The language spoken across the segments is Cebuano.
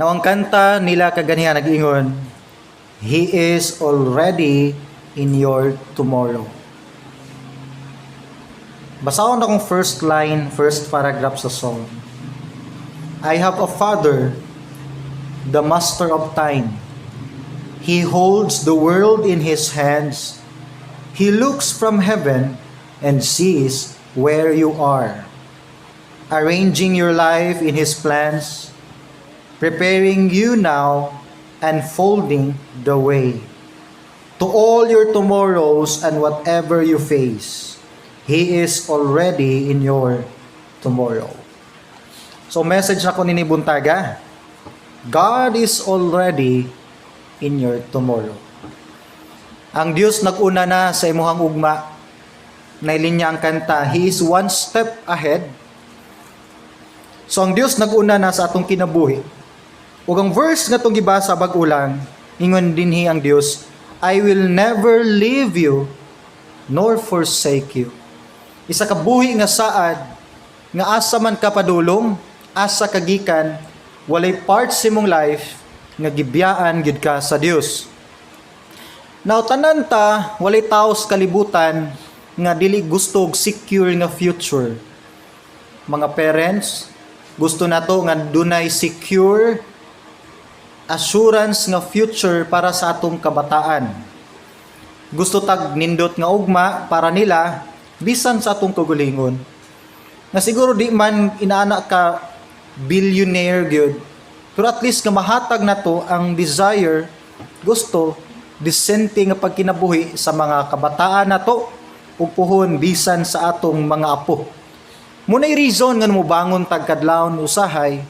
Now, ang kanta nila kaganiha nag-ingon, "He is already in your tomorrow." Basahon akong first line, first paragraph sa song. "I have a father, the master of time. He holds the world in his hands. He looks from heaven and sees where you are, arranging your life in his plans, preparing you now, unfolding the way to all your tomorrows and whatever you face. He is already in your tomorrow." So message nako nini buntaga. God is already in your tomorrow. Ang Dios nag-una na sa imuhang ugma. Nailinya ang kanta, "He is one step ahead." So ang Dios nag-una na sa atong kinabuhi. Ug ang verse nga atong gibasa bag-o lang, ingon dinhi ang Dios, "I will never leave you nor forsake you." Isa ka buhi nga saad nga asa man ka padulong, asa ka gikan, walay part sa imong life nga gibiyaan gid ka sa Dios. Now tanan ta, walay tao sa kalibutan nga dili gusto og secure nga future. Mga parents, gusto nato nga dunay secure assurance nga future para sa atong kabataan. Gusto tag nindot nga ugma para nila bisan sa atong kaugalingon. Nga siguro di man inaana ka billionaire gyud, pero at least nga mahatag nato ang desire, gusto, disente nga pagkinabuhi sa mga kabataan nato ug puhon bisan sa atong mga apo. Mao nay reason nga mobangon tag kadlawon usahay,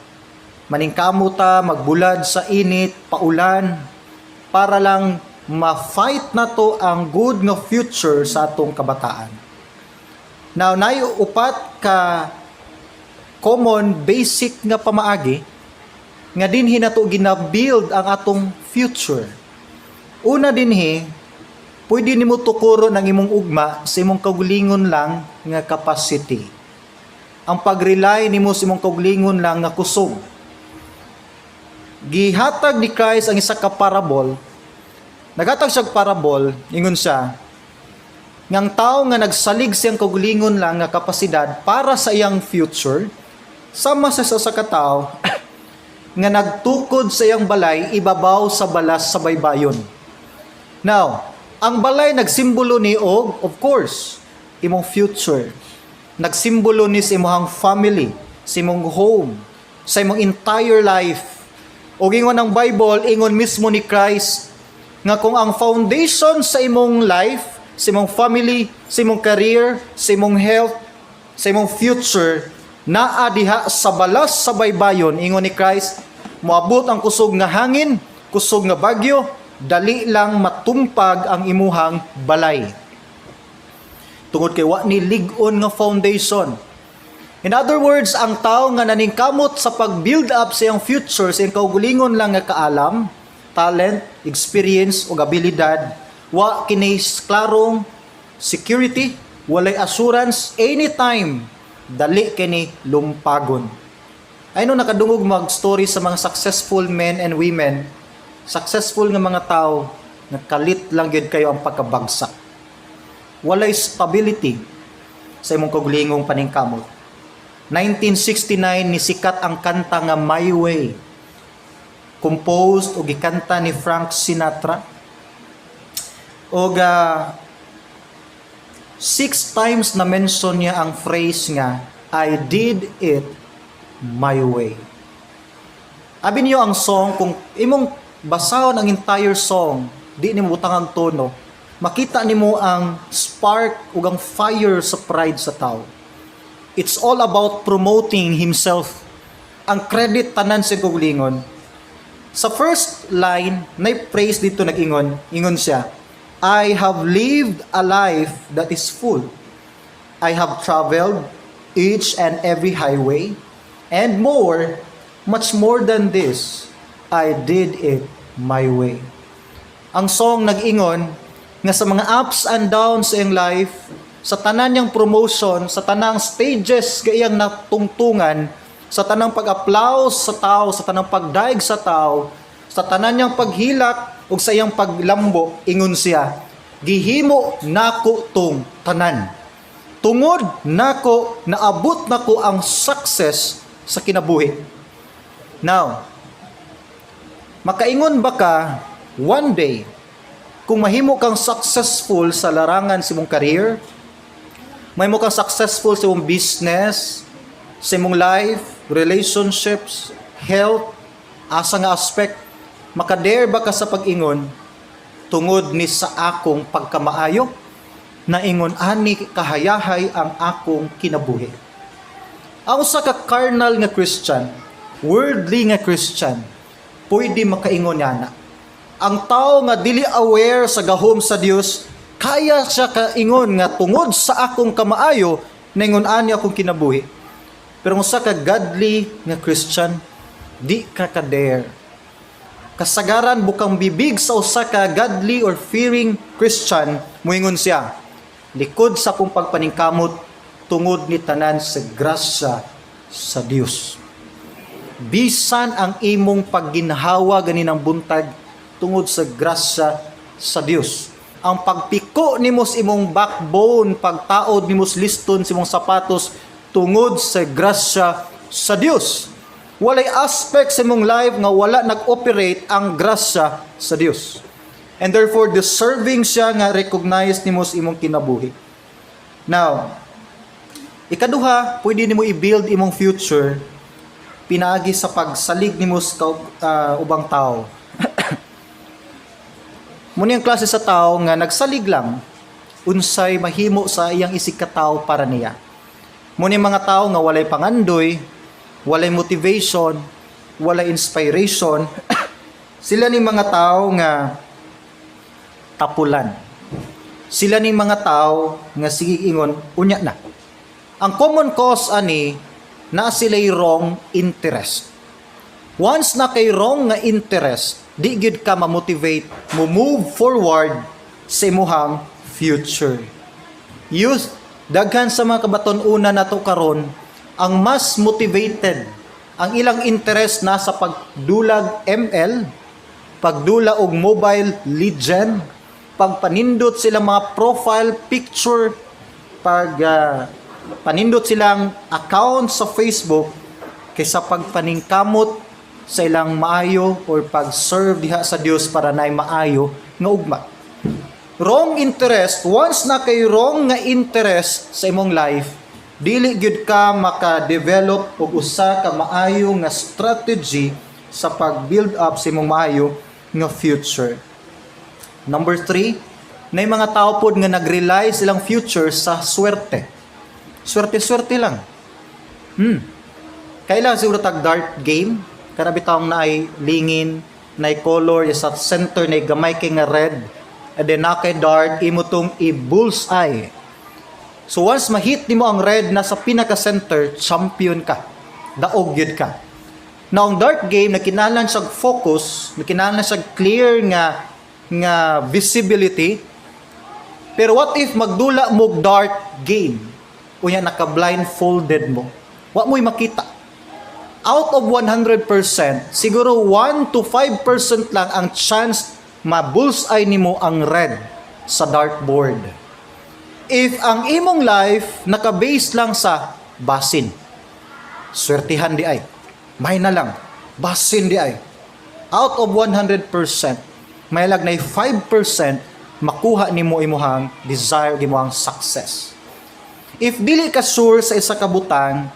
maningkamo ta, magbulad sa init, paulan, para lang ma-fight nato ang good nga future sa atong kabataan. Now, naay upat ka common basic nga pamaagi nga dinhi nato gina-build ang atong future. Una dinhi, pwede nimo tukuron ang imong ugma sa imong kaugalingon lang nga capacity. Ang pag-rely nimo sa imong kaugalingon lang nga kusog. Gihatag ni Christ ang isa ka parable. Naghatag siya og parable, ingon siya, ngang tao nga nagsalig siyang kaugalingon lang nga kapasidad para sa iyang future, sama sa ka tawo nga nagtukod sa iyang balay ibabaw sa balas sa baybayon. Now, ang balay nagsimbolo ni og, of course, imong future. Nagsimbolo ni sa imong family, sa imong home, sa imong entire life. O ingon ang Bible, ingon mismo ni Christ, nga kung ang foundation sa imong life, sa imong family, sa imong career, sa imong health, sa imong future, naa diha sa balas sa baybayon, ingon ni Christ, moabot ang kusog nga hangin, kusog nga bagyo, dali lang matumpag ang imuhang balay. Tungod kay wa ni lig-on nga foundation. In other words, ang tao nga naningkamot sa pag-build up sa iyang future, sa iyang kaugalingon lang nga kaalam, talent, experience ug abilidad, wa kini klarong security, walay assurance, anytime dali kini lumpagon. Ay no nakadungog mag-story sa mga successful men and women, successful nga mga tao, nga kalit lang gyud kayo ang pagkabagsak. Walay stability sa imong kaugalingong paningkamot. 1969 ni sikat ang kanta nga "My Way." Composed o gikanta ni Frank Sinatra. Og six times na mention niya ang phrase nga "I did it my way." Abi niyo ang song, kung imong basahon ang entire song, di nimo butangag tono, makita nimo ang spark ug ang fire sa pride sa tao. It's all about promoting himself. Ang credit tanan sa kaugalingon. Sa first line, nay phrase dito nag-ingon, ingon siya, "I have lived a life that is full. I have traveled each and every highway and more, much more than this, I did it my way." Ang song nag-ingon nga sa mga ups and downs sa iyang life, sa tanan niyang promotion, sa tanang stages nga iyang natungtungan, Sa tanang pag-applause sa tao, sa tanang pagdaig sa tao, sa tanan niyang paghilak ug sa iyang paglambo, ingon siya, "Gihimo nako tong tanan. Tungod nako, naabot nako ang success sa kinabuhi." Now, makaingon ba ka one day kung mahimo kang successful sa larangan sa imong career, mahimo kang successful sa imong business, sa imong life, relationships, health, asa nga aspect, makadare ba ka sa pag-ingon, "Tungod ni sa akong pagkamaayo, naingon ani kahayahay ang akong kinabuhi"? Ang usa ka carnal nga Christian, worldly nga Christian, pwede makaingon yana. Ang tao nga dili aware sa gahom sa Dios, kaya siya kaingon nga, "Tungod sa akong kamaayo, naingon ani akong kinabuhi." Pero kung usa ka godly nga Christian, di ka ka-dare. Kasagaran, bukang bibig sa usa ka godly or fearing Christian, muingon siya, "Likod sa akong pagpaningkamot, tungod ni tanan sa grasya sa Dios." Bisan ang imong pagginhawa ganinang buntag, tungod sa grasya sa Dios. Ang pagpiko nimo sa imong backbone, pagtaod nimo sa liston sa imong sapatos, tungod sa grasya sa Dios. Walay aspect sa imong life nga wala nag-operate ang grasya sa Dios. And therefore, deserving siya nga recognize nimo sa imong kinabuhi. Now, ikaduha, pwede nimo i-build imong future pinaagi sa pagsalig nimo sa ubang tao. Mao ni ang klase sa tao nga nagsalig lang unsay mahimo sa iyang isig ka tao para niya. Mao ni mga tao nga walay pangandoy, walay motivation, walay inspiration. Sila ni mga tao nga tapulan. Sila ni mga tao nga sige ingon, "Unya na." Ang common cause ani na sila'y wrong interest. Once na kay wrong nga interest, di gyud ka ma-motivate mo move forward sa imuhang future. Youth, daghan sa mga kabaton-una nato karon ang mas motivated, ang ilang interest nasa pagdulag ML, pagdula og Mobile Legend, pagpanindot silang mga profile picture, pag panindot silang account sa Facebook kaysa pagpaningkamot sa ilang maayo or pag-serve diha sa Dios para naay maayo nga ugma. Wrong interest, once na kay wrong nga interest sa imong life, dili gyud ka maka-develop og usa ka maayo nga strategy sa pag-build up sa imong maayo nga future. Number 3, na mga tao pod nga nag-rely silang future sa swerte. Swerte-swerte lang. Kailan siguro tag dart game, kana bitawng naay lingin, naay color sa center, naay gamay kay nga red, and then na kay dart, imo tong i-bullseye. So once ma-hit nimo ang red na sa pinaka-center, champion ka. Daog gyud ka. Now, ang dart game, nagkinahanglan siya focus, nagkinahanglan siya clear nga visibility. Pero what if magdula mo dart game? Unya naka-blindfolded mo. Wa mo'y makita. Out of 100%, siguro 1 to 5% lang ang chance ma-bullseye nimo ang red sa dartboard. If ang imong life naka-base lang sa basin, swertihan di ay, may na lang, basin di ay. Out of 100%, may lag na 5% makuha nimo imuhang desire, imuhang success. If dili ka sure sa isa ka butang,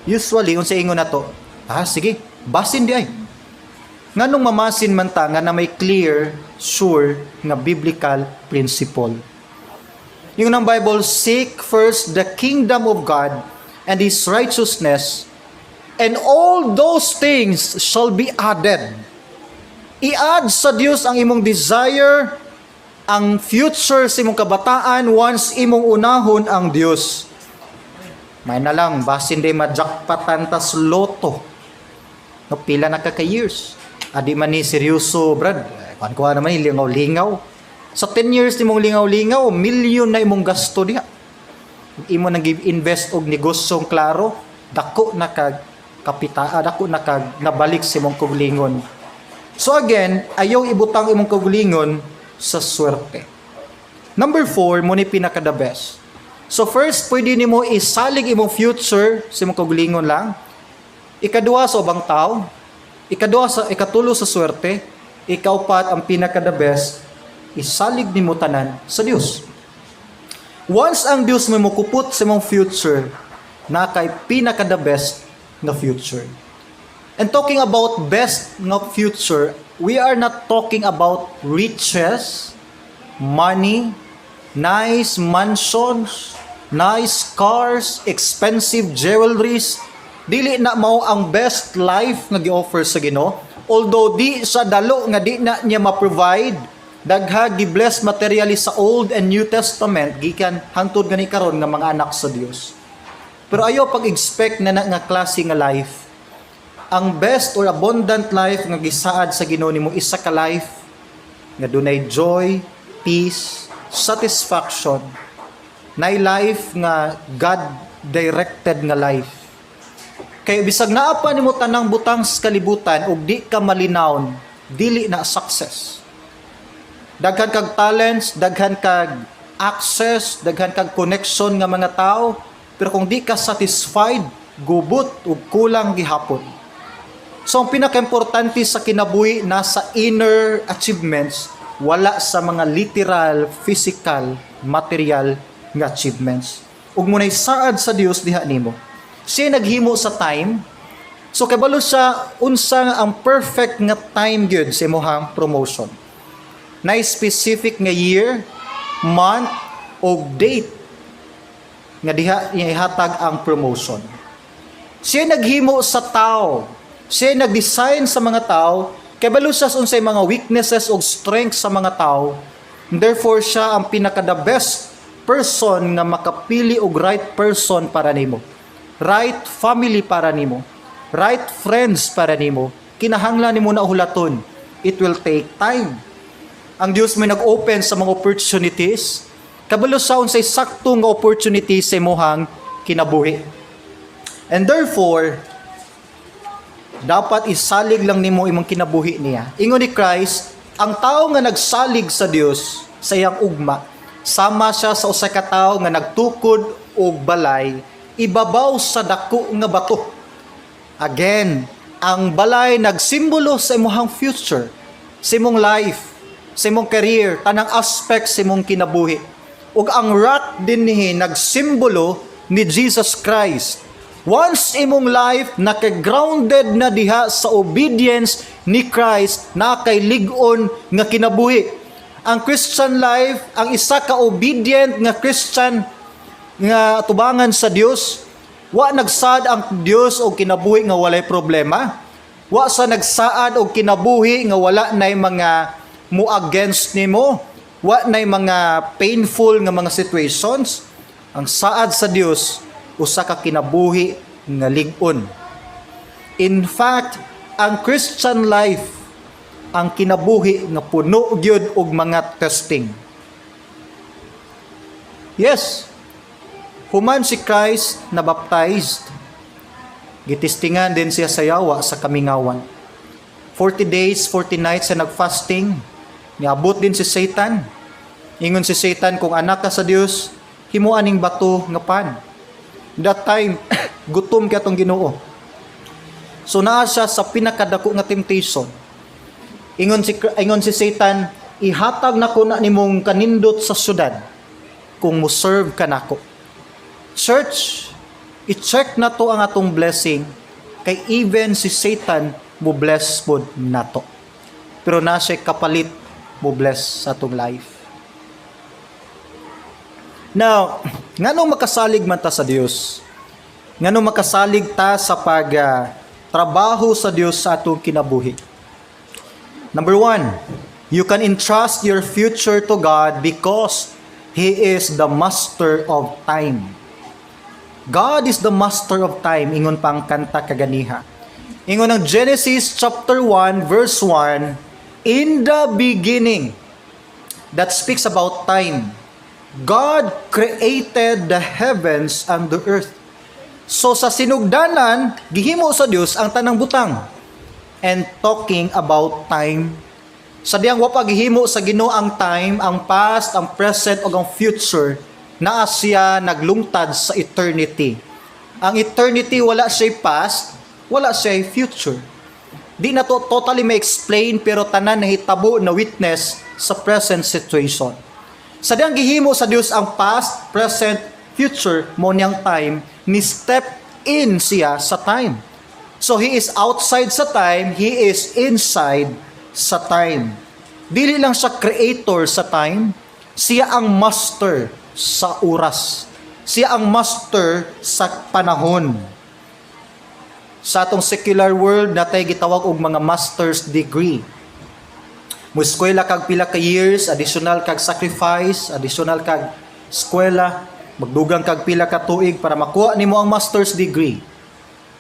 usually unsa ingon nato? "Ah, sige, basin di ay." Nganong mamasin man ta nga na may clear, sure nga biblical principle? Yung ng Bible, "Seek first the kingdom of God and His righteousness, and all those things shall be added." I-add sa Dios ang imong desire, ang future sa imong kabataan once imong unahon ang Dios. May na lang, basin di majackpotan tas lotto. No, pila na ka ka years. Adi man ni seryoso, brad. Kuan kuha naman ni lingaw-lingaw. Sa 10 years nimong lingaw-lingaw, million na imong gasto diha. Imo nang invest og negosyong klaro, dako na kag Kapita, dako na kag nabalik sa imong kaugalingon. So again, ayaw ibutang imong kaugalingon sa swerte. Number 4, mao ni pinaka the best. So first, pwede nimo isalig imong future sa imong kaugalingon lang. Ikaduha, sa ubang tao. Ikaduha sa ikatulo, sa swerte. Ikaupat, ang pinaka the best, isalig nimo tanan sa Dios. Once ang Dios mo mokupot sa imong future, naa kay pinaka the best nga future. And talking about best nga future, we are not talking about riches, money, nice mansions, nice cars, expensive jewelries. Dili na mao ang best life nga gi-offer sa Ginoo. Although di sa dalo nga di na niya ma-provide, daghang gi-bless materially sa Old and New Testament gikan hangtod gani karon nga mga anak sa Dios. Pero ayaw pag-expect na, na nga klase nga life. Ang best or abundant life nga gisaad sa Ginoo nimo, isa ka life nga dunay joy, peace, satisfaction. Nay life nga God directed nga life. Kay bisag naa pa nimo tanang butang sa kalibutan ug di ka malinawon, dili na success. Daghan kag talents, daghan kag access, daghan kag connection nga mga tao, pero kung di ka satisfied, gubot ug kulang gihapon. So ang pinaka-importante sa kinabuhi nasa inner achievements, wala sa mga literal, physical, material nga achievements. Ug mao nay saad sa Dios diha nimo. Siya naghimo sa time. So kabalo siya unsa nga ang perfect nga time gyud sa imong promotion. Na specific nga year, month o date nga diha niya ihatag ang promotion. Siya naghimo sa tao. Siya nag-design sa mga tao. Kabalo siya sa unsay mga weaknesses o strengths sa mga tao. Therefore, siya ang pinaka the best person nga makapili og right person para nimo. Right family para nimo. Right friends para nimo. Kinahanglan nimo na hulaton. It will take time. Ang Dios may nag-open sa mga opportunities. Kabalo sa unsay sakto nga opportunity sa imong kinabuhi. And therefore, dapat isalig lang nimo imong kinabuhi niya. Ingon ni Christ, ang tao nga nagsalig sa Dios sa iyang ugma, sama siya sa usa ka tawo nga nagtukod og balay ibabaw sa dako nga bato. Again, ang balay nagsimbolo sa imong future, sa imong life, sa imong career, tanang aspect sa imong kinabuhi. Ug ang rock dinhi nagsimbolo ni Jesus Christ. Once imong life naka-grounded na diha sa obedience ni Christ, naa kay lig-on nga kinabuhi. Ang Christian life, ang isa ka obedient nga Christian nga tubangan sa Dios, wa nagsaad ang Dios og kinabuhi nga walay problema. Wa sa nagsaad og kinabuhi nga wala nay mga mo against nimo, wa nay mga painful nga mga situations. Ang saad sa Dios, usa ka kinabuhi nga lig-on. In fact, ang Christian life ang kinabuhi nga puno gyud og mga testing. Yes. Human si Christ na baptized, gitestingan din siya sa yawa sa kamingawan. 40 days, 40 nights siya nagfasting. Niabot din si Satan. Ingon si Satan, "Kung anak ka sa Dios, himo aning bato nga pan." That time, gutom kay atong Ginoo. So naa siya sa pinakadako nga temptation. Ingon si Satan, "Ihatag nako na nimong kanindot sa syudad kung mo serve ka nako." Church, i-check na to ang atong blessing kay even si Satan mo bless pod nato. Pero naa siya kapalit mo bless sa atong life. Now, nganong makasalig man ta sa Dios? Nganong makasalig ta sa pag trabaho sa Dios sa atong kinabuhi? Number 1, you can entrust your future to God because He is the master of time. God is the master of time, ingon pang kanta kaganiha. Ingon ang Genesis chapter 1 verse 1, "In the beginning," that speaks about time, "God created the heavens and the earth." So sa sinugdanan, gihimo sa Dios ang tanang butang. And talking about time, sa diyang wa pa gihimo sa Ginoo ang time, ang past, ang present ug ang future, naa siya naglungtad sa eternity. Ang eternity, wala siya past, wala siya future. Di na to totally ma-explain, pero tanan nahitabo na witness sa present situation. Sa diyang gihimo sa Dios ang past, present, future, mao niyang time, ni step in siya sa time. So he is outside sa time, he is inside sa time. Dili lang siya creator sa time, siya ang master sa oras. Siya ang master sa panahon. Sa atong secular world, natay gitawag og mga master's degree. Mueskwela kag pila ka years, additional kag sacrifice, additional kag eskwela, magdugang kag pila ka tuig para makuha nimo ang master's degree.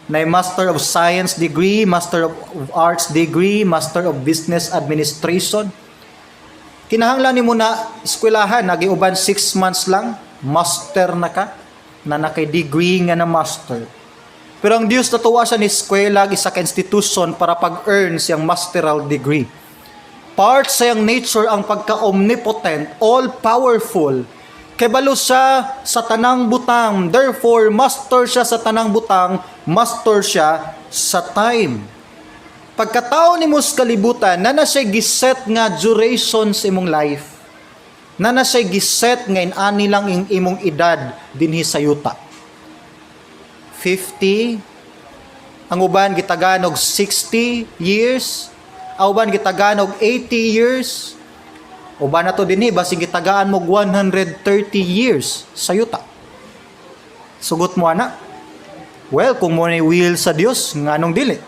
Na Master of Science degree, Master of Arts degree, Master of Business Administration. Kinahanglan nimo na eskwelahan, nagiuban 6 months lang, master na ka, na nakay degree nga na master. Pero ang Dios, natuwa siya ni eskwela isa ka institution para pag-earn siyang masteral degree. Part sa iyang nature ang pagka-omnipotent, all-powerful. Kabalo siya sa tanang butang. Therefore, master siya sa tanang butang, master siya sa time. Pagkatao nimo sa kalibutan, na na siya giset nga duration sa imong life. Na na siya giset nga inani lang ing imong edad dinhi sa yuta. 50, ang uban gitagaan og 60 years, ang uban gitagaan og 80 years, uban na to dinhi basin gitagaan mo 130 years sa yuta. Sugot mo ana? Well, kung mao ni will sa Dios, nganong dili?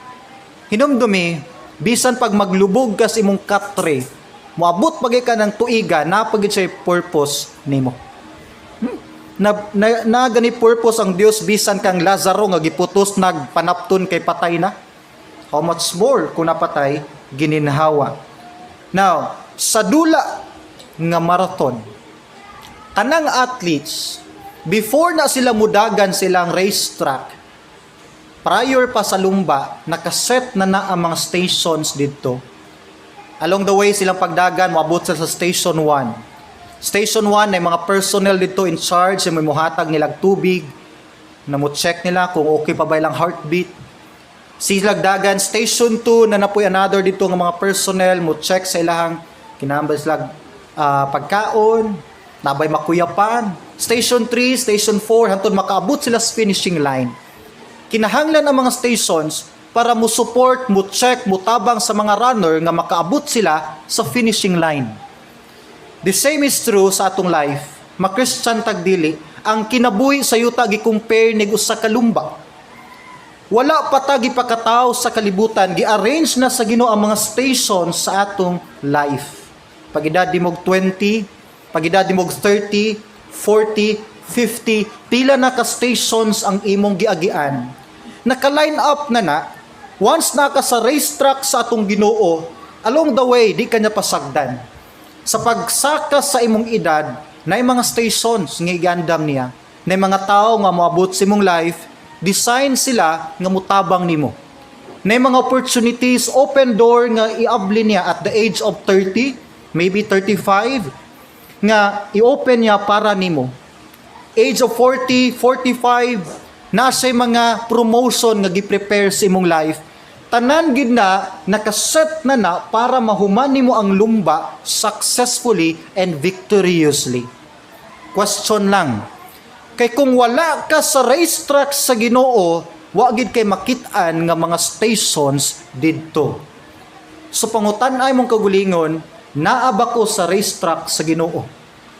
Hinumdumi, bisan pag maglubog ka sa imong katre, moabot pag ka ng tuiga, naa pa gid siya purpose nimo. Na gani purpose ang Dios bisan kang Lazaro nga giputos nagpanapton kay patay na. How much more kung napatay gininhawa? Now, sa dula nga marathon, tanang athletes, before na sila mudagan silang racetrack, prior pa sa lumba, nakaset na na ang mga stations didto. Along the way silang pagdagan, moabot sila sa Station 1. Station 1 ay mga personnel dito in charge, may muhatag nilag tubig, na mo check nila kung okay pa ba ilang heartbeat. Silag dagan Station 2 na napoy another dito nga mga personnel mo check sa ilahang kinahanglan sila pagkaon, nabay makuyapan. Station 3, Station 4, hantod makaabot sila sa finishing line. Kinahanglan ang mga stations para mo support, mo check, mo tabang sa mga runner nga makaabot sila sa finishing line. The same is true sa atong life. Ma-Christian tag dili, ang kinabuhi sa yuta gi-compare nig usa ka lumba. Wala pa ta gipakatawo sa kalibutan, gi-arrange na sa Ginoo ang mga stations sa atong life. Pag edad nimog 20, pag edad nimog 30, 40, 50, pila na ka stations ang imong giagian. Naka-line up na na, once na ka sa racetrack sa atong Ginoo, along the way, di ka niya pasagdan. Sa pagsaka sa imong edad, na mga stations nga igandam niya, na mga tao nga moabot sa imong life, design sila nga mutabang nimo. Na mga opportunities, open door nga iabli niya at the age of 30, maybe 35, nga i-open niya para nimo. Age of 40, 45, nasa mga promotion nga gi-prepare sa imong life. Tanan gid na nakaset na na para mahuman nimo ang lumba successfully and victoriously. Question lang. Kay kung wala ka sa racetrack sa Ginoo, wa gid kay makit-an nga mga stations didto. So pangutan-ay mong kagulingon, naa ba ko sa racetrack sa Ginoo?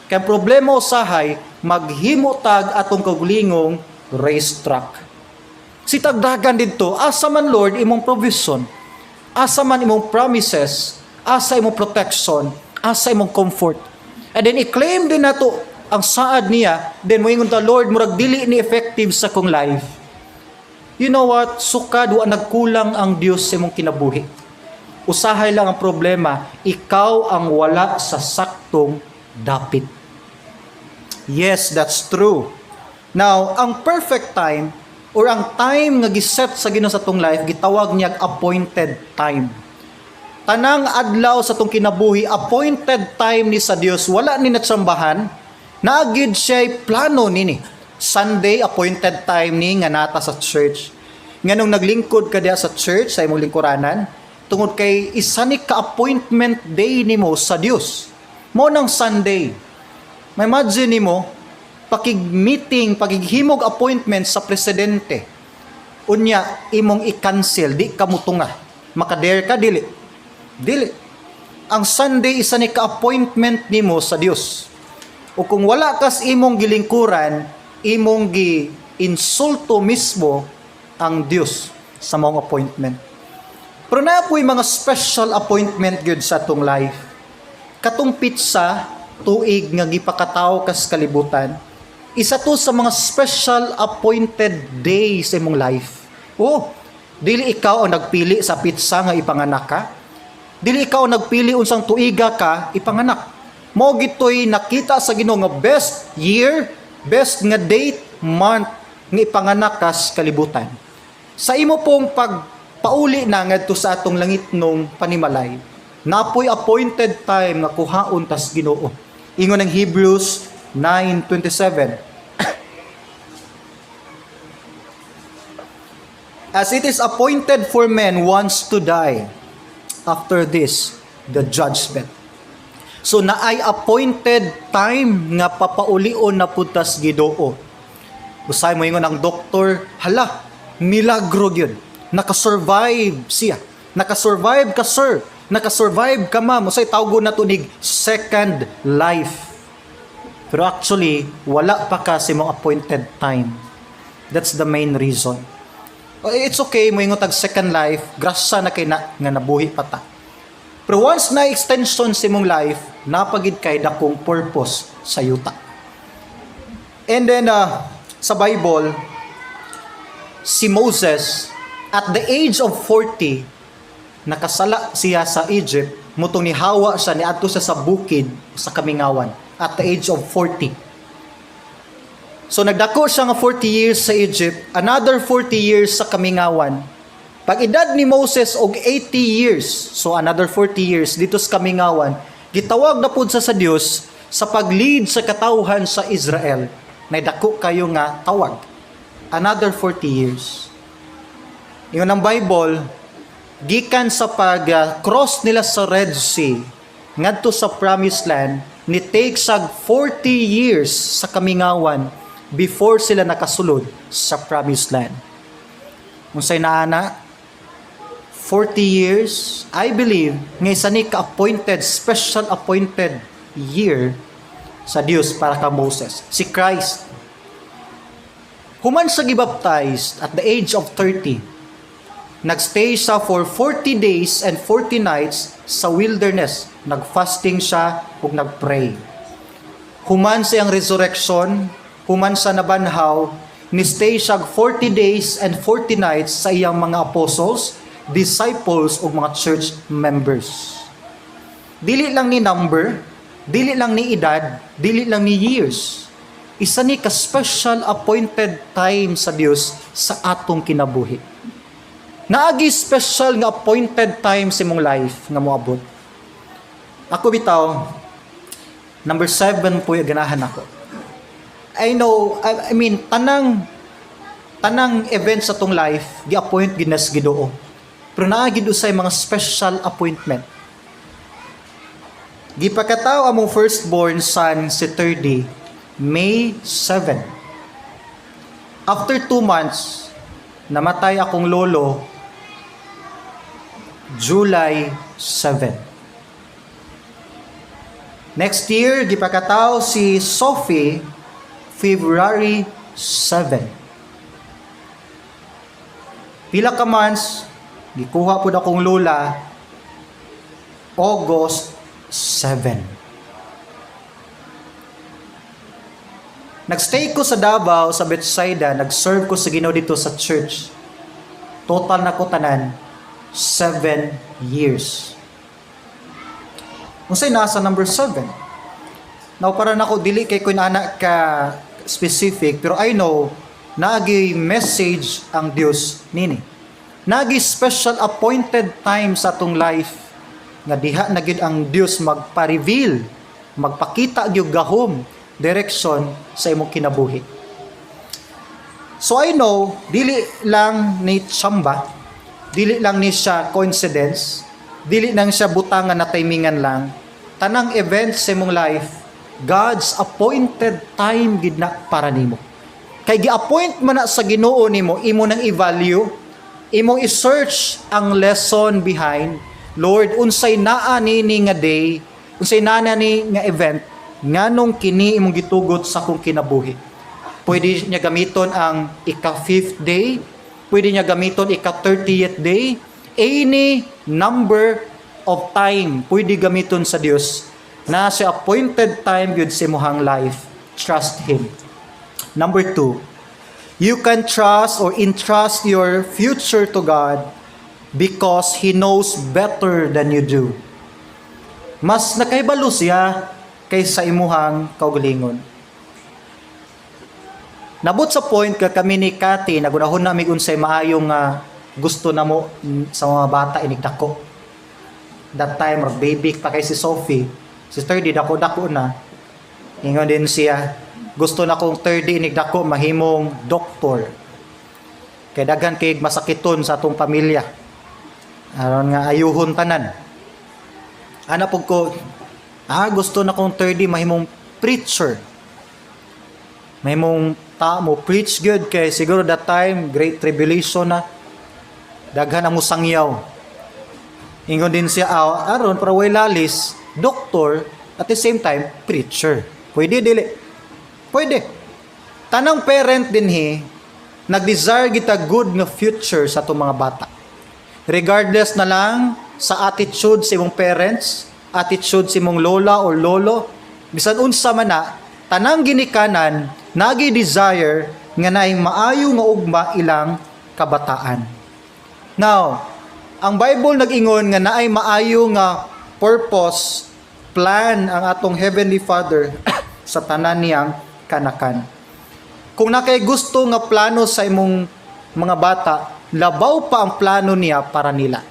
Kay ang problema usahay, maghimo tag atong kagulingong racetrack. Si tagdagan didto, asa man, Lord, imong provision, asa man imong promises, asa imong protection, asa imong comfort? And then i-claim din nato ang saad niya, then moingon ta, "Lord, murag dili ni effective sa kong life." You know what? Sukad wa nagkulang ang Dios sa imong kinabuhi. Usahay lang ang problema, ikaw ang wala sa saktong dapit. Yes, that's true. Now, ang perfect time, Or ang time nga giset sa Ginoo sa atong life, gitawag niya appointed time. Tanang adlaw sa atong kinabuhi, appointed time ni sa Dios, wala ni natsambahan, naa gyud siya plano nini. Sunday, appointed time ni nga nata sa church. Nganong naglingkod ka diha sa church sa imong lingkuranan? Tungod kay isa ni ka appointment day nimo sa Dios. Mao nang Sunday. Ma-imagine nimo pakig-meeting, pakighimog appointment sa presidente. Unya imong i-cancel, di ka mutunga. Makadare ka, dili? Dili. Ang Sunday, isa ni ka appointment nimo sa Dios. O kung wala kas imong gilingkuran, imong gi insulto mismo ang Dios sa maong appointment. Pero naa po'y mga special appointment gyud sa atong life. Katong petsa, tuig nga gipakatawo kas kalibutan, isa to sa mga special appointed day sa imong life. Oh, dili ikaw ang nagpili sa petsa nga ipanganak ka. Dili ikaw ang nagpili unsang tuiga ka ipanganak. Mao gitoy nakita sa Ginoo nga best year, best nga date, month nga ipanganak kas kalibutan. Sa imo pong pagpauli na ngadto sa atong langitnong panimalay, naa poy appointed time nga kuhaon tas Ginoo. Ingon ang Hebrews 9:27. "As it is appointed for men once to die, after this, the judgment." So naay appointed time nga papaulion na pud tas Ginoo. Usay mo ingon ang doktor, "Hala, milagro gyud. Nakasurvive siya. Nakasurvive ka, sir. Nakasurvive ka, ma'am." Usay tawgon na tunig second life. Pero actually, wala pa ka sa imong appointed time. That's the main reason. Oh, it's okay, mo ingon tag second life, grasya na kay na nga nabuhi pa ta. Pero once na extension sa imong life, naa pa gyud kay dakong purpose sa yuta. And then, sa Bible, si Moses, at the age of 40, nakasala siya sa Egypt, mutong nihawa siya, niadto siya sa bukid sa kamingawan, at the age of 40. So nagdako siya nga 40 years sa Egypt, another 40 years sa kamingawan. Pag edad ni Moses og 80 years, so another 40 years dito sa kamingawan, gitawag na pud sa Dios sa pag-lead sa katawhan sa Israel. Nay dako kayo nga tawag. Another 40 years. Ingon ang Bible, gikan sa pag-cross nila sa Red Sea ngadto sa Promised Land, ni take sag 40 years sa kamingawan before sila nakasulod sa Promised Land. Unsay naana? 40 years, I believe, nga isa ni ka-appointed, special appointed year sa Dios para ka Moses. Si Christ, human siya gibaptized at the age of 30, nagstay siya for 40 days and 40 nights sa wilderness. Nagfasting siya ug nagpray. Human sa iyang resurrection, human sa nabanhaw, ni-stay siya 40 days and 40 nights sa iyang mga apostles, disciples ug mga church members. Dili lang ni number, dili lang ni edad, dili lang ni years. Isa ni ka special appointed time sa Dios sa atong kinabuhi. Naagi special nga appointed time sa imong life nga moabot. Ako bitaw, number 7 po yung ganahan ako. I know, I mean, tanang event sa atong life, gi-appoint gid nas Ginoo. Pero naa gid usay mga special appointment. Gipakataw among firstborn son si 30, May 7. After 2 months, namatay akong lolo July 7. Next year, gipakataw si Sophie February 7. Pila ka months, gikuha pud akong lola August 7. Nagstay ko sa Davao, sa Bethsaida, nag-serve ko sa Ginoo dito sa church. Total na ko tanan, 7 years. Unsay nasa number 7? Now, para nako, dili kay ko anak ka specific, pero I know Naagi message ang Dios nini. Naagi special appointed time sa atong life nga diha na gyud ang Dios magpa-reveal, magpakita gyud gahom, direction sa imong kinabuhi. So I know dili lang ni tsamba, dili lang ni siya coincidence, dili lang siya butangan na timingan lang. Tanang events sa imong life, God's appointed time gid na para nimo. Kay gi-appoint man na sa Ginoo nimo, imo nang i-value, imong i-search ang lesson behind. Lord, unsay naa nini nga day, unsay naa ni nga event, nganong kini imong gitugot sa akong kinabuhi? Pwede niya gamiton ang ika-fifth day, pwede niya gamiton ika-30th day, any number of time pwede gamiton sa Dios na sa appointed time gyud sa imong life. Trust Him. Number two, you can trust or entrust your future to God because He knows better than you do. Mas nakahibalo siya kaysa imuhang kaugalingon. Nabot sa point ka kami ni Kati, nagunahon na mig unsay maayong nga gusto namo sa mga bata inig dako. That time, rag baby pa kay si Sophie. Si 30 dako dako na. Ingon din siya, gusto na kong 30 inig dako mahimong doktor. Kay daghan kay masakiton sa atong pamilya. Aron nga ayuhon tanan. Ana pug ko, gusto na kong 30 mahimong preacher. Mahimong ta mo preach good kay siguro that time Great Tribulation na, daghan ang musangyaw. Ingon din siya, aron para way lalis, doctor at the same time preacher. Pwede dili? Pwede. Tanang parent dinhi nag-desire kita good nga future sa atong mga bata. Regardless na lang sa attitude sa imong parents, attitude sa imong lola or lolo, bisan unsa man na, tanang ginikanan nagi desire nga naay maayo nga ugma ilang kabataan. Now, ang Bible nag-ingon nga naay maayo nga purpose, plan ang atong Heavenly Father sa tanan niyang kanakan. Kung nakay gusto nga plano sa imong mga bata, labaw pa ang plano niya para nila.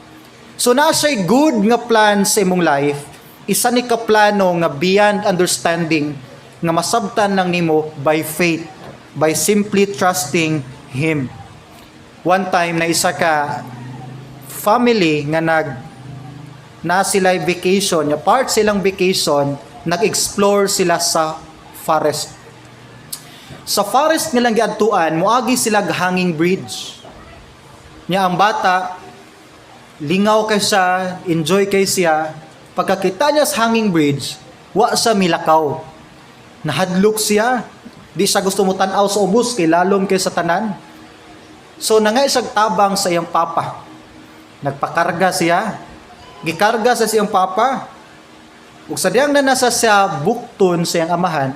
So naa siya'y good nga plan sa imong life, isa ni ka plano nga beyond understanding nga masabtan lang nimo by faith, by simply trusting Him. One time na isa ka family nga nag na sila vacation, nga part silang vacation, nag-explore sila sa forest. Sa forest nilang giadtuan, moagi sila hanging bridge. Nya ang bata, lingaw kay siya, enjoy kay siya. Pagkakita niya sa hanging bridge, wa siya milakaw. Nahadlok siya. Di siya gusto mo tan-aw sa ubos kay lalom kay sa tanan. So nangay siyang tabang sa iyang papa. Nagpakarga siya. Gikarga sa siyang papa. Ug sa diyang na nasa siya bukton sa iyang amahan,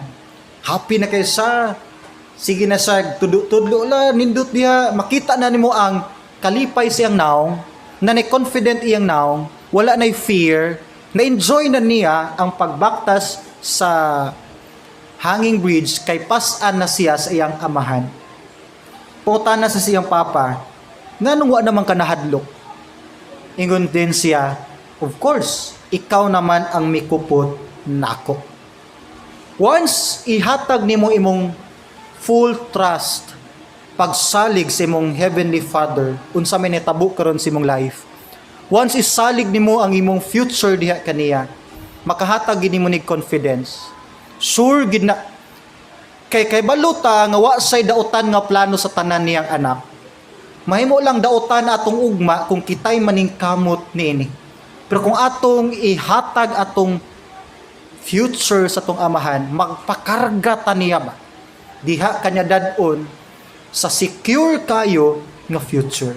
happy na kay siya. Sige na siya, tudlo-tudlo la, nindot diha. Makita na nimo ang kalipay siyang naong, na ni confident iyang naong, wala na fear, na-enjoy na niya ang pagbaktas sa hanging bridge kay pas-an na siya sa iyang amahan. Puta na sa siyang papa, nganong wa naman ka nahadlok? Ingon din siya, "Of course, ikaw naman ang mikupot nako." Once ihatag nimo imong full trust, pagsalig sa imong Heavenly Father, unsa may nitabo karon sa imong life. Once isalig nimo ang imong future diha kaniya, makahatag gid nimo nig confidence. Sure gid na kay baluta nga wa say dautan nga plano sa tanan niyang anak. Mahimo lang dautan atong ugma kung kitay maningkamot niini. Pero kung atong ihatag atong future sa atong amahan, magpakarga ta niya ba? Diha kanya dad-on sa secure kayo nga future.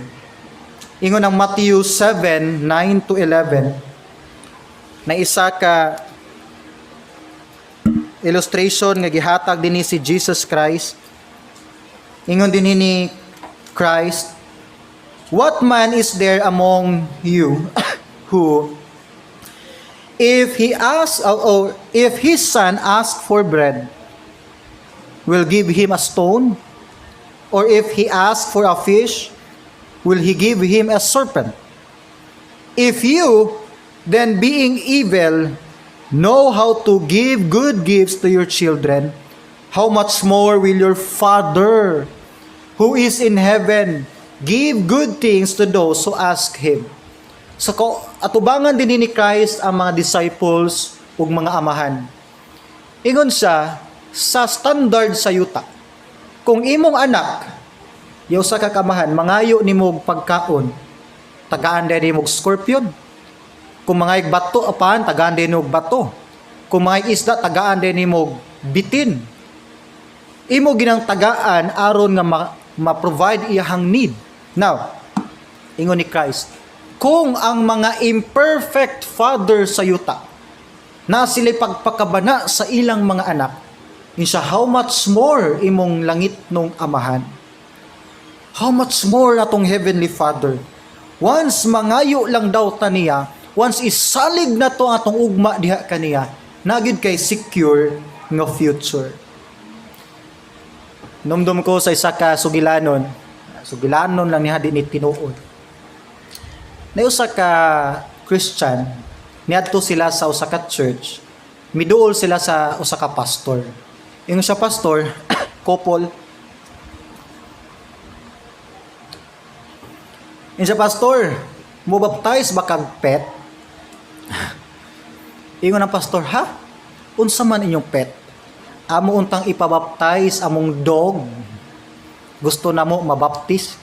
Ingon ang Matthew 7, 9 to 11, na isa ka illustration nga gihatag dinhi si Jesus Christ. Ingon din ni Christ, "What man is there among you who, if he asks or if his son asks for bread, will give him a stone? Or if he asks for a fish, will he give him a serpent? If you, then being evil, know how to give good gifts to your children, how much more will your Father who is in heaven give good things to those who ask Him?" So, atubangan din ni Christ ang mga disciples ug mga amahan. Ingon siya, sa standard sa yuta, kung imong anak, yaw sa kakamahan, mangayo nimo og pagkaon, tagaan din nimo og scorpion? Kung mangayog bato apan, tagaan din og bato? Kung mangayog isda, tagaan din nimo og bitin? Imo ginang tagaan aron nga ma-provide iyahang need. Now, ingon ni Christ, kung ang mga imperfect father sa yuta, na sila'y pagpakabana sa ilang mga anak, insa how much more imong langit nung amahan? How much more atong Heavenly Father? Once mangayo lang daw ta niya, once isalig na to atong ugma diha kaniya, naa gyud kay secure nga future. Numdum ko sa isa ka sugilanon, sugilanon lang niya, di ni tinuod. Na usa ka Christian, niadto sila sa usa ka church, miduol sila sa usa ka pastor. Ingon siya, "Pastor," couple. Ingon siya, "Pastor, mo baptize ba kag pet?" Ingon ang pastor, "Ha? Unsa man inyong pet?" "Amo untang ipabaptize among dog. Gusto na mo mabaptize."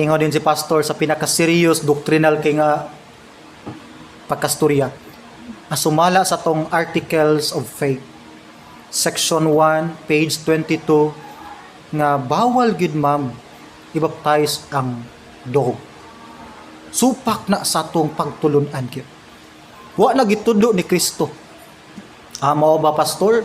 Ingon din si pastor sa pinaka-serious doctrinal kay nga pagkastorya. Asumala sa tong Articles of Faith. Section 1, page 22, nga bawal gyud, ma'am, ibaptize ang dog. Supak na sa atong pagtulunan gyud. Wa na gitudlo ni Kristo. "Ah, mao ba, pastor?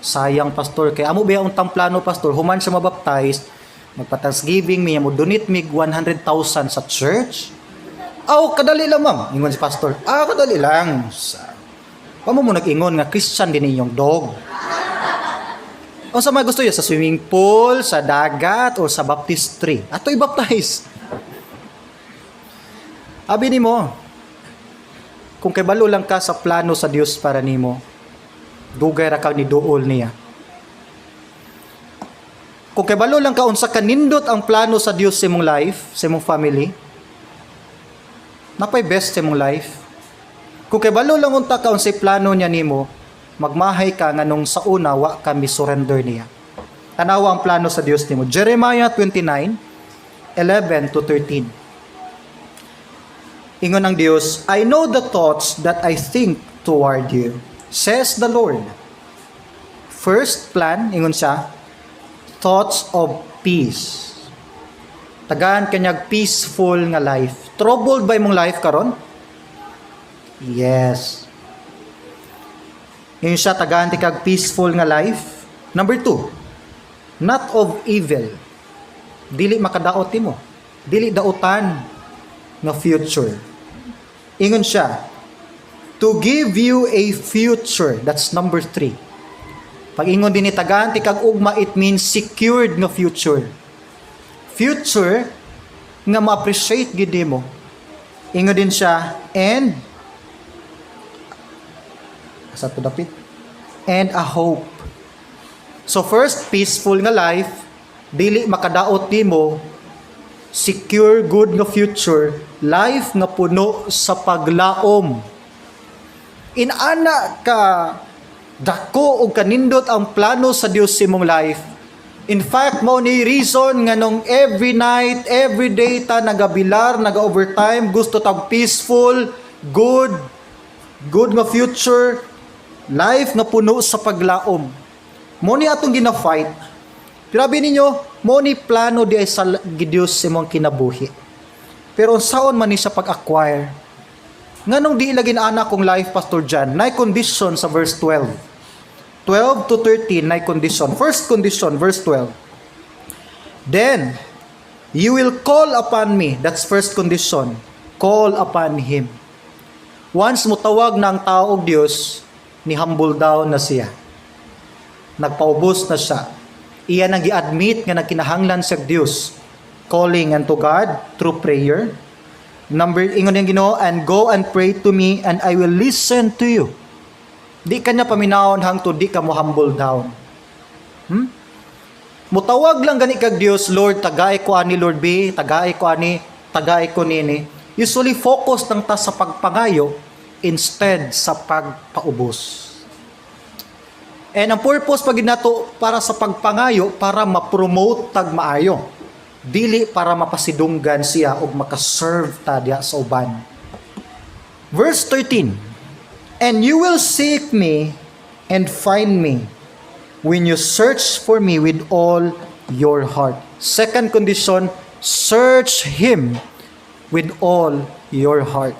Sayang, pastor, kay amo biya untang plano, pastor, human siya mabaptize, magpa-Thanksgiving mi, mo donate mig 100,000 sa church." "Aw, kadali lang, ma'am." Ingon si pastor. "Ah, kadali lang. Sa Pamo mo nag-ingon nga Christian din inyong dog. O sa mga gusto niya, sa swimming pool, sa dagat, o sa baptistry. Ato i-baptize." Abi nimo, kung kabalo lang ka sa plano sa Dios para nimo, dugay ra kag ni duol niya. Kung kabalo lang ka unsa kanindot ang plano sa Dios sa imong life, sa imong family, napay best sa imong life. Kung kabalo lang unta ka unsay plano niya nimo, magmahay ka nganong sa una wa ka mi surrender niya. Tanawa ang plano sa Dios nimo. Jeremiah 29, 11 to 13. Ingon ang Dios, "I know the thoughts that I think toward you, says the Lord." First plan, ingon siya, thoughts of peace. Tagaan kanyag peaceful nga life. Troubled ba imong life karon? Yes. Ingon siya, tagaan ti kag peaceful nga life. Number two, not of evil. Dili makadaot nimo. Dili dautan nga future. Ingon siya, to give you a future. That's number three. Pag ingon din ni tagaan ti kag ugma, it means secured nga future. Future nga ma-appreciate gid nimo. Ingon din siya, and sa to dapit, and a hope. So first, peaceful nga life, dili makadaot nimo, secure good nga future, life nga puno sa paglaom. Inana ka dako og kanindot ang plano sa Dios sa imong life. In fact, mao ni reason nga nung every night, every day ta nagabilar, naga-overtime, gusto tag peaceful, good, good nga future, life nga puno sa paglaom. Mo ni atong gina-fight. Grabe ninyo, mo ni plano di ay sa Diyos sa imong kinabuhi. Pero unsaon man ni sa pag-acquire? Nganong di lagi na kong life, Pastor John? Nay condition sa verse 12. 12 to 13, nay condition. First condition, verse 12. "Then, you will call upon me." That's first condition. Call upon Him. Once mo tawag na ang tao og Dios, ni humble down na siya. Nagpaubos na siya. Iya nang gi-admit nga nagkinahanglan sa Dios, calling unto God through prayer. Number, ingon ang Ginoo, "And go and pray to me and I will listen to you." Di ka niya paminawon hangtod di ka mo humble down. Mutawag lang gani kag Dios, "Lord, tagay ko ani, Lord B, tagay ko ani, tagay ko nini." Usually focus lang ta sa pagpangayo instead sa pagpaubos. And ang purpose pag nato para sa pagpangayo, para ma-promote tag maayo. Dili para mapasidunggan siya og makaserve ta diha sa uban. Verse 13. "And you will seek me and find me when you search for me with all your heart." Second condition, search Him with all your heart.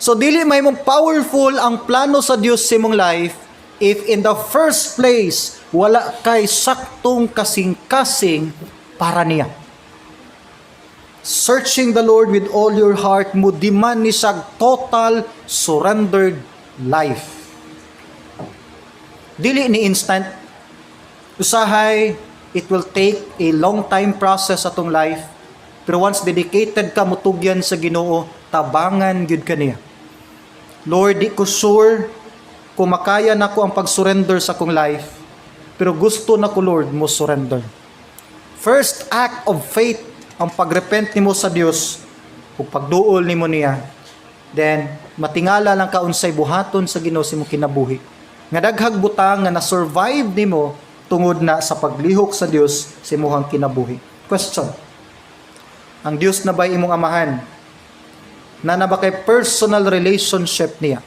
So dili mahimong powerful ang plano sa Dios sa imong life if in the first place wala kay saktong kasing-kasing para niya. Searching the Lord with all your heart mo demand ni siya total surrendered life. Dili ni instant. Usahay, it will take a long time process atong life. Pero once dedicated ka mutugyan sa Ginoo, tabangan gyud ka niya. "Lord, di ko sure kung makaya nako ang pag-surrender sa akong life, pero gusto na ko, Lord, mo surrender." First act of faith ang pagrepent nimo sa Dios ug pagduol nimo niya. Then matingala lang ka unsay buhaton sa Ginoo sa imong kinabuhi. Nga daghag butang nga na-survive nimo tungod na sa paglihok sa Dios sa imong kinabuhi. Question. Ang Dios na ba imong amahan? Na na ba kay personal relationship niya?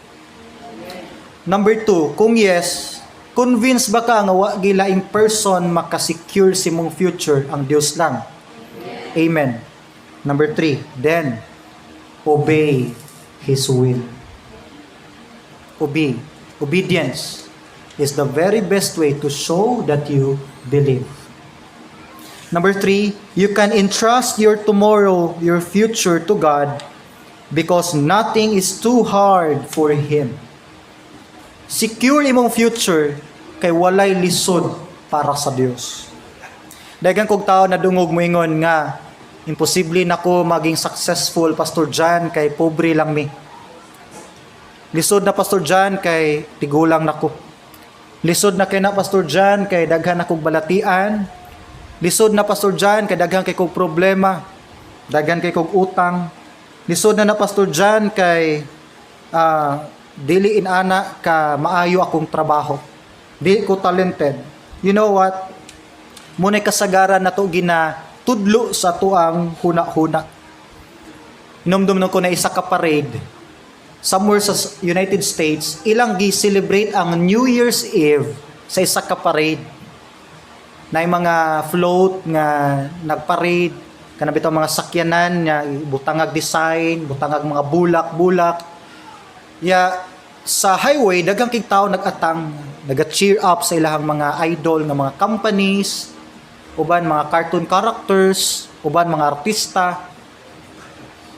Number two, kung yes, convince ba ka nga wa gilaing person makasecure sa imong future, ang Dios lang? Amen. Number three, then, obey His will. Obey. Obedience is the very best way to show that you believe. Number three, you can entrust your tomorrow, your future to God because nothing is too hard for Him. Secure imong future kay walay lisod para sa Dios. Daghan kog tao nadungog moingon nga, "Imposible nako maging successful, Pastor John, kay pobre lang mi. Lisod na, Pastor John, kay tigulang nako. Lisod na kay na, Pastor John, kay daghan akong balatian. Lisod na, Pastor John, kay daghan kay kog problema. Daghan kay kog utang. Lisod na na, Pastor John, kay dili inana ka maayo akong trabaho. Di ko talented." You know what? Muna'y kasagaran na to gina tudlo sa tuang huna-huna. Inumdum ko na isa ka parade somewhere sa United States, ilang gi-celebrate ang New Year's Eve sa isa ka parade. Na mga float nga nagparade, kana bitaw mga sakyanan nga butangag design, butangag mga bulak-bulak. Ya sa highway, daghang kig tao nag-atang, naga-cheer up sa ilahang mga idol nga mga companies, uban mga cartoon characters, uban mga artista.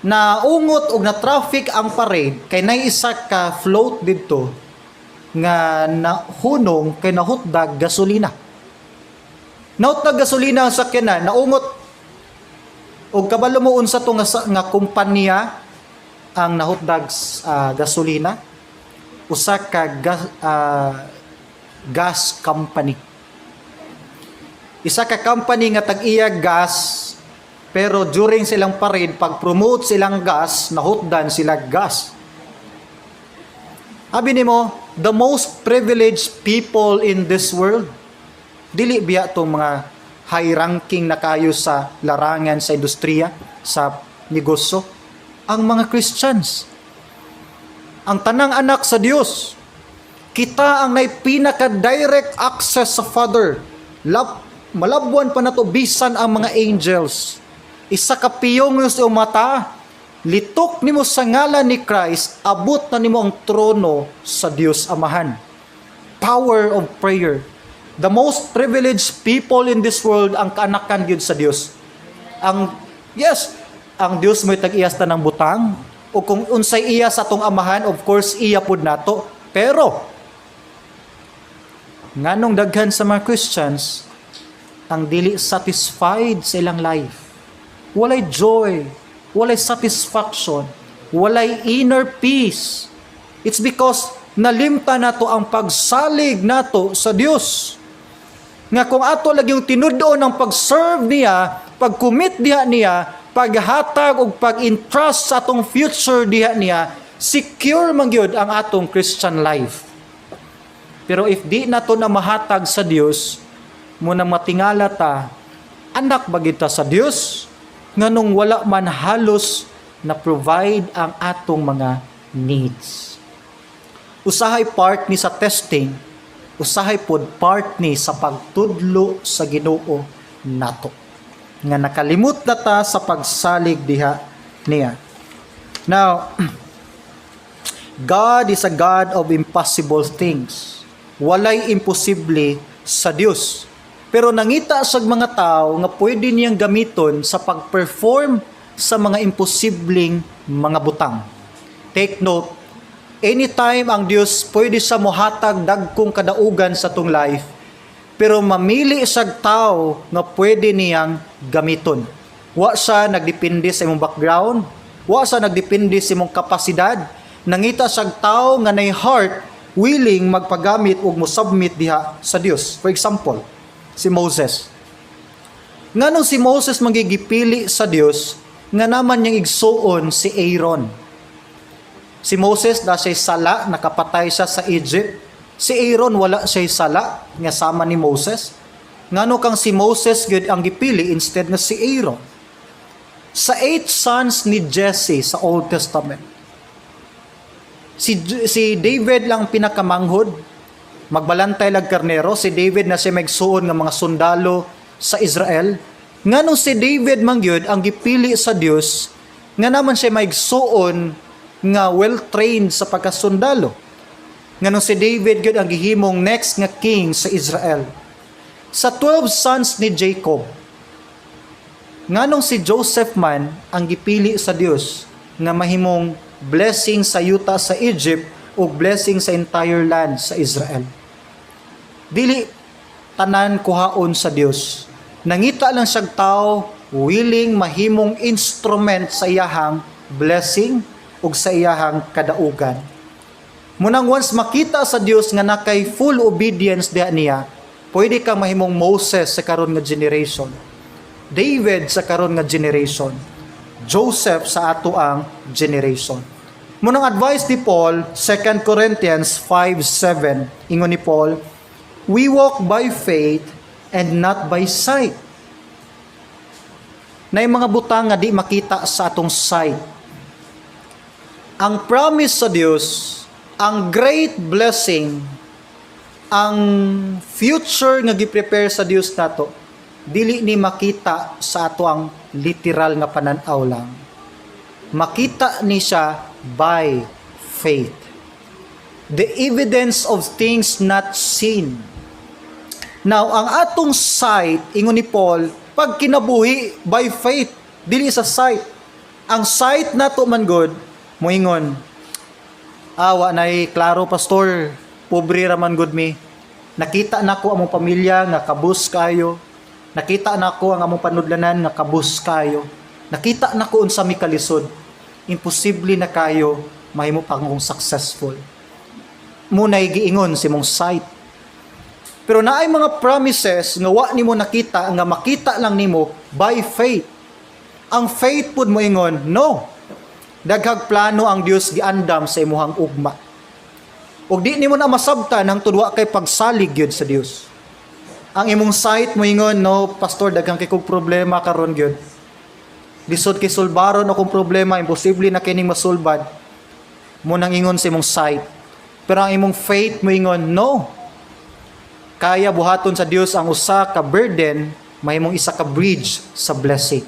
Na ungot og na traffic ang parade kay nay isa ka float didto nga nahunong kay nahutdag gasolina. Nahutdag gasolina ang sakyanan, naungot. Og kabalo mo unsa to nga kumpanya ang nahutdag gasolina? Usa ka gas company. Isa ka company nga tag-iya gas, pero during silang parade, pag-promote silang gas, nahutdan sila gas. Abi nimo, the most privileged people in this world, dili biya tong mga high ranking na kayo sa larangan sa industriya, sa negosyo? Ang mga Christians. Ang tanang anak sa Dios. Kita ang nay pinaka-direct access sa Father. Malabwan pa nato bisan ang mga angels. Isa ka piyong sa iyong mata, litok nimo sa ngalan ni Christ, abot na nimo ang trono sa Dios Amahan. Power of prayer. The most privileged people in this world ang kaanakan gyud sa Dios. Ang yes, ang Dios mo'y tag-iyas ng butang o kung unsay iya sa atong amahan, of course iya pud nato. Pero Nganong daghan sa mga Christians ang dili satisfied sa ilang life? Walay joy, walay satisfaction, walay inner peace. It's because nalimta nato ang pagsalig nato sa Dios. Nga kung ato lagi yung tinud-on ang pag-serve niya, pag-commit diha niya, paghatag og pag-entrust sa atong future diha niya, secure man gyud ang atong Christian life. Pero if di nato na mahatag sa Dios, muna matingala ta, anak ba kita sa Dios? Nganong wala man halos na provide ang atong mga needs. Usahay part ni sa testing, usahay pod part ni sa pagtudlo sa Ginoo nato. Nga nakalimot na ta sa pagsalig diha niya. Now, God is a God of impossible things. Walay imposible sa Dios. Pero nangita sa mga tao nga pwede niyang gamiton sa pag-perform sa mga imposibleng mga butang. Take note, anytime ang Dios pwede sa mohatag dagkong kadaugan sa atong life, pero mamili siyag tao nga pwede niyang gamiton. Wa siya nagdepende sa imong background, wa siya nagdepende sa imong kapasidad. Nangita siyag tao nga nay heart willing magpagamit ug mo-submit diha sa Dios. For example, si Moses. Nganong si Moses magigipili sa Dios nga naman niyang igsuon si Aaron? Si Moses na siya'y sala, nakapatay siya sa Egypt. Si Aaron, wala siya'y sala nga sama ni Moses. Ngano kang si Moses gyud ang gipili instead nga si Aaron? Sa eight sons ni Jesse sa Old Testament, si David lang pinakamanghod, magbalantay lag karnero. Si David na siya magsuon nga mga sundalo sa Israel. Nganong si David man gyud ang gipili sa Dios nga naman siya maigsuon nga well-trained sa pagkasundalo? Nganong si David gyud ang gihimong next nga king sa Israel? Sa 12 sons ni Jacob, nganong si Joseph man ang gipili sa Dios nga mahimong blessing sa yuta sa Egypt ug blessing sa entire land sa Israel? Dili tanan kuhaon sa Dios. Nangita lang siyag tao willing mahimong instrument sa iyahang blessing ug sa iyahang kadaugan. Munang once makita sa Dios nga nakay full obedience diha niya, pwede kang mahimong Moses sa karon nga generation, David sa karon nga generation, Joseph sa ato ang generation. Munang advice ni Paul, 2 Corinthians 5:7, ingon ni Paul, "We walk by faith and not by sight." Na mga butang nga di makita sa atong sight. Ang promise sa Dios, ang great blessing, ang future nga gi-prepare sa Dios nato, dili ni makita sa ato ang literal nga pananaw lang. Makita ni siya by faith. The evidence of things not seen. Now, ang atong sight, ingon ni Paul, pag kinabuhi by faith, dili sa sight. Ang sight nato man gud, moingon, "Awa nay klaro, pastor, pobre ra man gud mi. Nakita nako among pamilya nga kabus kayo. Nakita nako ang among panudlanan nga kabus kayo. Nakita nako unsa mi kalisod. Imposible na kayo mahimo pa akong successful." Munay giingon sa imong sight. Pero naay mga promises nga wa nimo nakita nga makita lang nimo by faith. Ang faith pud moingon, no. Daghag plano ang Dios giandam sa imuhang ugma. Ug di nimo na masabtan hangtod wa kay pagsalig gyud sa Dios. Ang imong sight moingon, "No, pastor, daghang kay kog problema karon gyud. Lisod kay sulbaron akong problema, imposible na kining masulbad." Mo nang ingon sa imong sight. Pero ang imong faith moingon, no. Kaya buhaton sa Dios ang usa ka burden mahimong isa ka bridge sa blessing.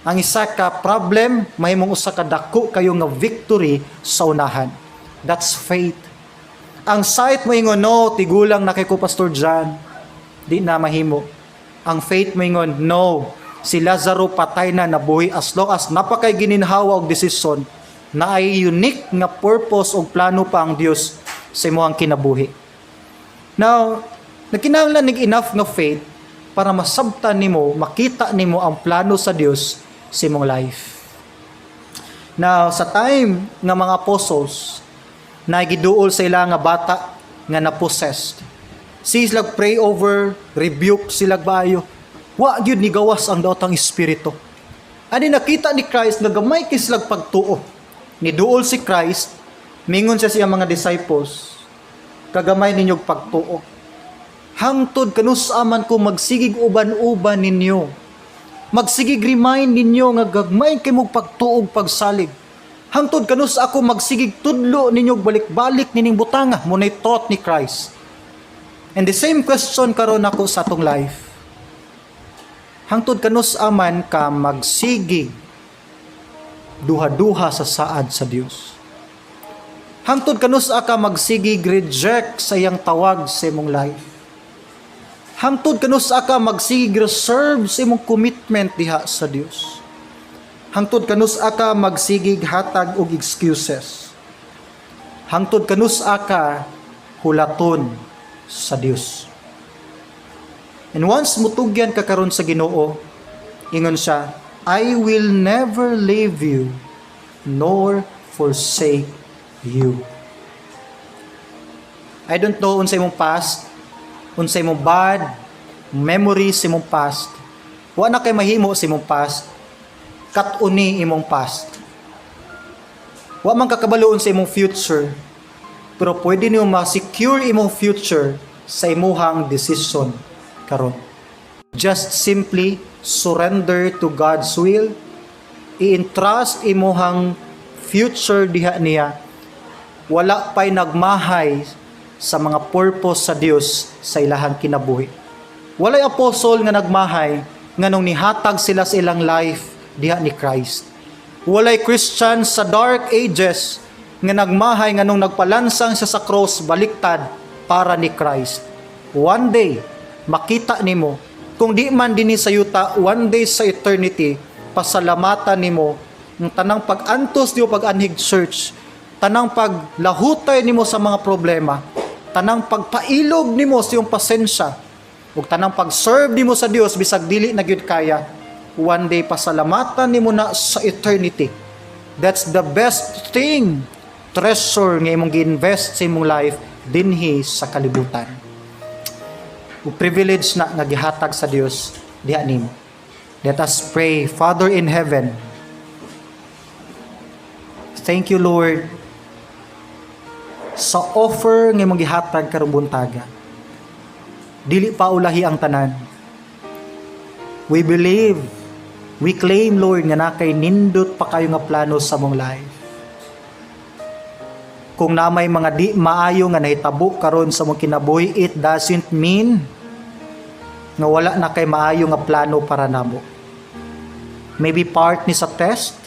Ang isa ka problem mahimong usa ka dako kayo nga victory sa unahan. That's faith. Ang sight moingon, "No, tigulang na kay ko, Pastor John. Di na mahimo." Ang faith moingon, no. Si Lazaro patay na, nabuhi. As long as napakay gininhawa og desisyon na ay unique nga purpose og plano pa ang Dios sa imong kinabuhi. Now, nagkinahanglan nig enough nga faith para masabtan nimo, makita nimo ang plano sa Dios sa imong life. Now, sa time nga mga apostles na giduol sa ila nga bata nga na-possessed, sila pray over, rebuke sila baayo. Wa gyud ni gawas ang daotang espiritu. Ani nakita ni Christ nga gamay kay sila pagtuo. Niduol si Christ, mingon siya sa iyang mga disciples, "Kagamay ninyog pagtuo. Hangtod kanus-a man ko magsigig uban-uban ninyo? Magsigig remind ninyo nga gagmay kay mong pagtuog pagsalig. Hangtod kanus ako magsigig tudlo ninyo balik-balik nining butanga?" Mao nay thought ni Christ. And the same question karon ako sa atong life. Hangtod kanus-a man ka magsigig duha-duha sa saad sa Dios? Hangtod kanus-a ka magsigig reject sa iyang tawag sa imong life? Hangtod kanus-a ka magsigig reserve sa imong commitment diha sa Dios? Hangtod kanus-a ka magsigig hatag og excuses? Hangtod kanus-a ka hulaton sa Dios? And once mutugyan ka karon sa Ginoo, ingon siya, "I will never leave you nor forsake you." I don't know unsa imong past, unsa imong bad memories sa imong past. Wa na kay mahimo sa imong past. Kat-uni imong past. Wa man kakabalo sa imong future, pero pwede nimo ma-secure imong future sa imuhang decision karon. Just simply surrender to God's will, i-entrust imuhang future diha niya. Wala pa'y nagmahay sa mga purpose sa Dios sa ilahang kinabuhi. Walay apostol nga nagmahay nganong nihatag sila sa ilang life diha ni Christ. Walay Christian sa Dark Ages nga nagmahay nganong nagpalansang siya sa cross baliktad para ni Christ. One day, makita nimo, kung di man dinhi sa yuta, one day sa eternity, pasalamatan nimo ang tanang pag-antos nimo pag-anhig church, tanang paglahutay nimo sa mga problema, tanang pagpailog nimo sa iyong pasensya, ug tanang pag-serve nimo sa Dios bisag dili na gyud kaya. One day pasalamatan nimo na sa eternity. That's the best thing, treasure nga imong gi-invest sa imong life dinhi sa kalibutan. Ug privilege na nga gihatag sa Dios diha nimo. Let us pray. Father in heaven, thank you, Lord, sa offer nga imong gihatag karong buntaga. Dili pa ulahi ang tanan. We believe, we claim, Lord, nga naa kay nindot pa kayo nga plano sa among life. Kung naa may mga di maayo nga nahitabo karon sa among kinabuhi, it doesn't mean nga wala na kay maayo nga plano para namo. Maybe part ni sa test,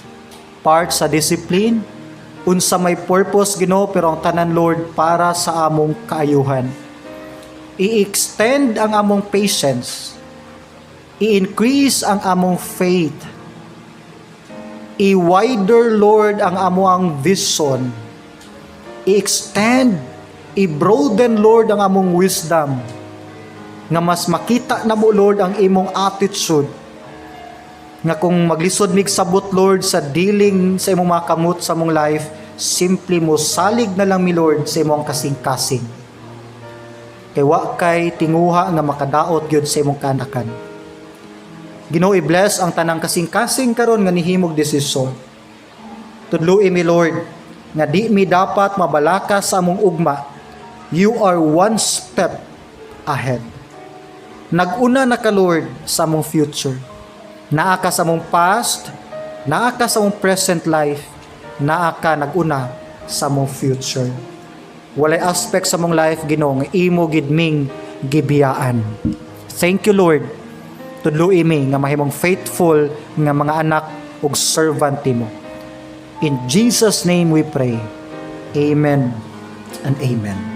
part sa discipline, unsa may purpose, Ginoo, pero ang tanan, Lord, para sa among kaayuhan. I-extend ang among patience. I-increase ang among faith. I-wider, Lord, ang among vision. I-extend, i-broaden, Lord, ang among wisdom. Nga mas makita na mo, Lord, ang imong attitude. Nga kung maglisod mig sabot, Lord, sa dealing sa imong mga kamot sa among life, simply mo salig na lang mi, Lord, sa imong kasing-kasing. Kay wa kay tinguha nga makadaot gyud sa imong kaanakan. Ginoo, i-bless ang tanang kasing-kasing karon nga nihimog desisyon. Tudloi mi, Lord, nga di mi dapat mabalaka sa among ugma. You are one step ahead. Nag-una na ka, Lord, sa among future. Naa ka sa among past, naa ka sa among present life, naa ka nag-una sa among future. Walay aspect sa among life, Ginoo, nga imo gid ming gibiyaan. Thank you, Lord. Tudloi mi nga mahimong faithful nga mga anak ug servant nimo. In Jesus' name we pray. Amen and amen.